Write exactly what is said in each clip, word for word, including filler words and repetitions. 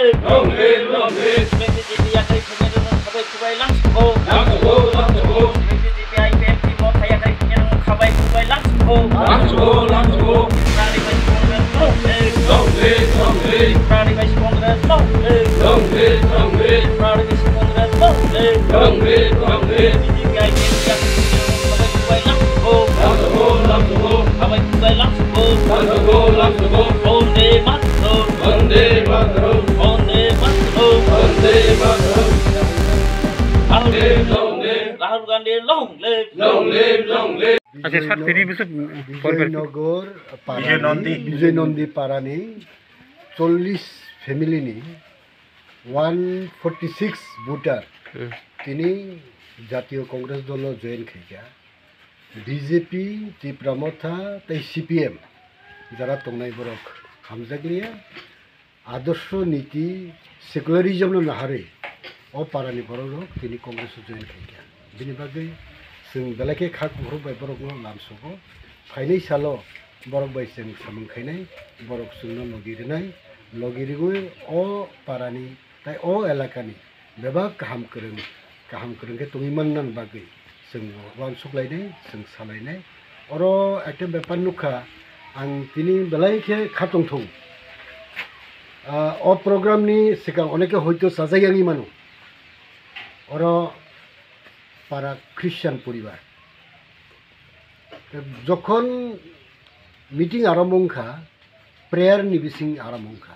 Long live, long live. B J P yakai phunirung khabai khubai langsugo. Langsugo, langsugo. B J P I P F T motha yakai phunirung khabai khubai langsugo. Langsugo, langsugo. Tripura Adivasi Congress long live. Long live, long live. Tripura Adivasi Congress long live. Long live, long live. Tripura Adivasi Congress long live. Long live, long live. B J P I P F T yakai phunirung khabai khubai langsugo. Langsugo, langsugo. Khabai khubai langsugo. Langsugo, langsugo. Bonde Mataram. Vande Mataram. Vande Mataram. Vande Mataram. Rahul Gandhi long live. Long live, long live. আচ্ছা, স্যার, তিনি বছর পর পর বিজয়নগর পারানি, বিজয় নন্দী। বিজয় নন্দী পারানি চল্লিশ ফ্যামিলিনি one forty six voter হুম। তিনি জাতীয় কংগ্রেস দল জয়েন খাইকা। বিজেপি, ত্রিপুরা মথা, তাই সিপিএম যারা tongnai borok hamjakliya, adorsho niti secularism no naharwi o parani borok rok tini Congress o join khaikha. Bini bagwi chwng belai khe kha kuphuruk bai borok no lamsogo. Phainai salo borok bai chwng samung khainai, borok chwngno logi rwnai, logi rwgwi o parani tai o elakani bebak kaham kwrwng, kaham kwrwng khe tongwi manna bagwi chwng uansuk lainai, chwng sa lainai. Oro ekta bepar nukha, ang tini belai khe kha tongthung. Ah, o program ni swkang oneke hoito chajak yangwi mano. Oro para Christian poribar. Jokhon meeting arambo wngkha, prayer ni bising arambo wngkha.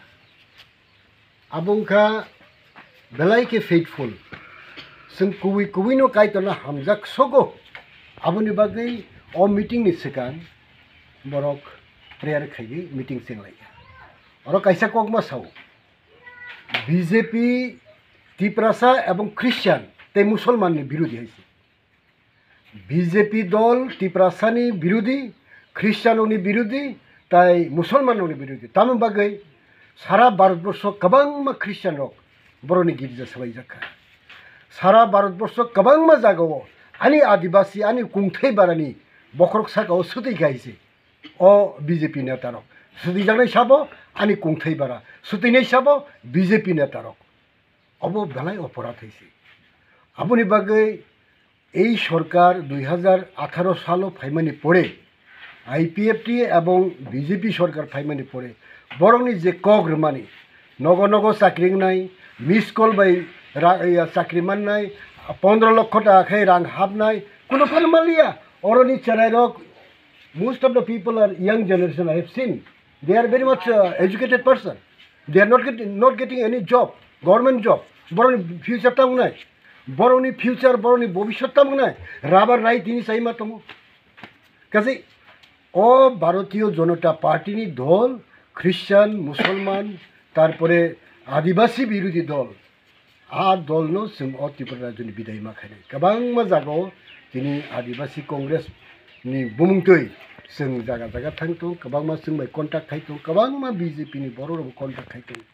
Abo wngkha belai khe faithful. Chwng kubui kubui no Kaitorno hamjak sogo. Aboni bagwi o meeting ni swkang borok prayer khaiwi meeting chenglaikha. Oro kaisa kokma sao, B J P Tiprasa ebong Christian tei Musolman ni birodhi hai se. B J P dol Tiprasani birodhi, Christianrokni birodhi, tai Musolmanrokni birodhi. Tamoni bagwi sara Bharatborsho kwbangma Christianrok borokni girja swbaijak kha. Sara Bharatborsho kwbangma jagao ani Adibasi, ani kungthai barani bokhorok sakao swtwi kha hai se o B J P netarok. Swtwijaknai sabo ani kungthai bara, swtwinai sabo B J P netarok. Obo belai oporadh hai se. Aboni bagwi ei sorkar dui hazar atharo salo phaimani pore, I P F T ebong B J P sorkar phaimani pore, borokni je kok rwmani, nogo nogo chakri wngnai, miss call bai ra-, ya, chakri mannai, pondro lokho taka khe rang hapnai, kuno phano manliya. Oroni cherairok, most of the people are young generation, I have seen. They are very much, uh, educated person. They are not getting, not getting any job, government job. Borokni future tamo wngnai? Borokni future, borokni bobiswt tamo wngnai? Rubber rai tini sai ma tongo. Kaisa o Bharatiya Janata Party ni dol, Christian, Musolman, tarpore Adibasi birodhi dol. A dolno chwng o Tripura rajyoni bidai ma khainai. Kwbangma jagao tini Adibasi Congress ni bumung twi chwng jaga jaga thang tongo, kwbangma chwng bai contact khai tongo, kwbangma B J P ni borok rokbo contact khai tongo.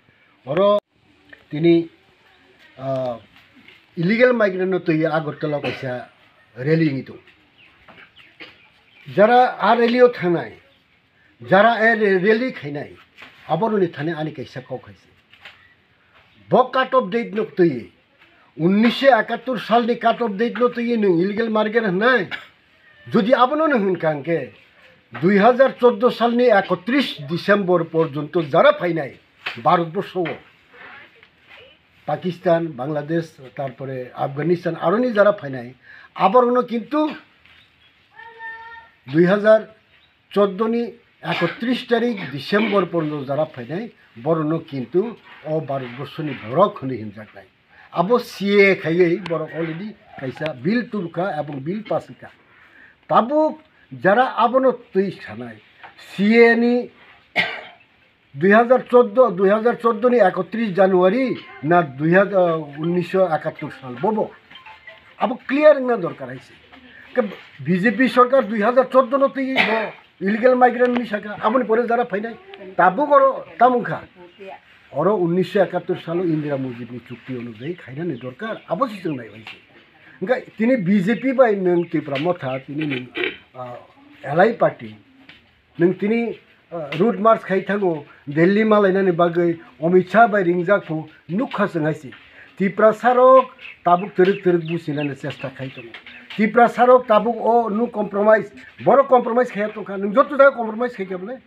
Oro tini, ah, illegal migrant no twi Agartala o kaisa rally wngwi tongo. Jara a rally o thangnai, jara a re-, rally khainai, aboroni thani ani kaisa kok hai se. Bo cut off date no twi, unnisho ekattor salni cut off date no twi nwng illegal migrant hwnai. Jodi abono no hwn kha hwnkhe, dui hazar chordo salni ekotris December porjonto jara phainai Bharatborsho o, Pakistan, Bangladesh, tarpore Afghanistan, aroni jara phainai, aborokno kintu dui hazar chordo ni ekotris tarik December porjonto jara phainai, borokno kintu o Bharatborsho ni borok hwnwi hwnjaknai. Abo C A A khaiwi borok already kaisa bill tubukha ebong bill pass wngkha. Tabuk jara abono twi sanai, C A A ni dui hazar chordo, dui hazar chordo ni ekotris January na dui hazar, unnisho ekattor sal bobo. Abo clear wngna dorkar hai se. Ke B J P sorkar dui hazar chordo no twi bo illegal migrant ni saka, aboni pore jara phainai. Tabuk oro tamo wngkha. Oro unnisho ekattor salo Indira Mujib ni chukti onujai khainani dorkar, abo se chwng nai hai se. Hwnkhe tini B J P bai nwng Tipra Motha, tini nwng, ah, L I party, nwng tini Road march khai thango, Delhi malainani bagwi Amit Shah bai ringjak phu nukha chwng hai se. Tiprasa rok tabuk twrwk twrwk businani chesta khai tongo. Tiprasa rok tabuk o nuk compromise, borok compromise khaiya tongkha, nwng joto jaga compromise khaikha bole?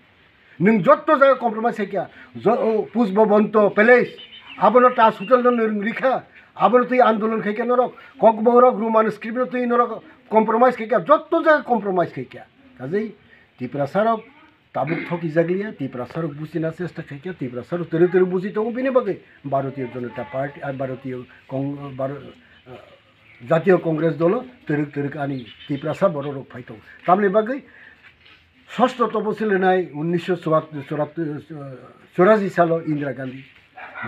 Nwng joto jaga compromise khaikha. Jo-, o, Pushpabanta Palace, abono Taj Hotel no nwng rikha, abono twi andolon khaikha norok, Kokborok Roman script no twi norok compromise khaikha, joto jaga compromise khaikha. Kajei Tiprasa rok tabuk thokijak liya, Tiprasa rok buchina chesta khaikha, Tiprasa rok twrwk twrwk buchi tongo, bini bagwi Bharatiya Janata Party, ah, Bharatiya Cong-, Bhar-, ah, Jatiya Congress dolo twrwk twrwk ani Tiprasa borok rok phai tongo. Tamni bagwi sosto toposil rwnai unnisho churashi salo Indira Gandhi.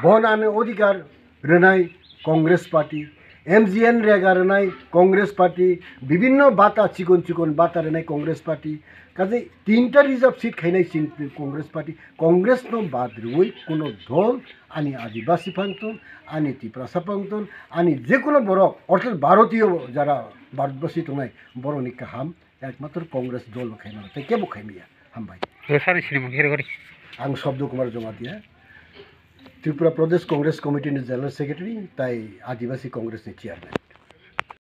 Bon ani odhikar rwnai Congress Party, M G N rega rwnai Congress Party, bibinno bata chikon chikon bata rwnai Congress Party. Kaje tinta reserve seat khainai chwng Congress Party. Congress no bad rwui kuno dol ani Adibasi phangton, ani Tiprasa phangton, ani jekuno borok, orthat Bharatiyo jara Bharatbasi tongnai borokni kaham ekmatro Congress dol no khaimano, tei kebo khaimaya. Hambai. Rwsani sinimung khe rwgori. Ang Shabda Kumar Jamatia, Tripura Pradesh Congress Committee ni General Secretary tai Adibasi Congress ni Chairman.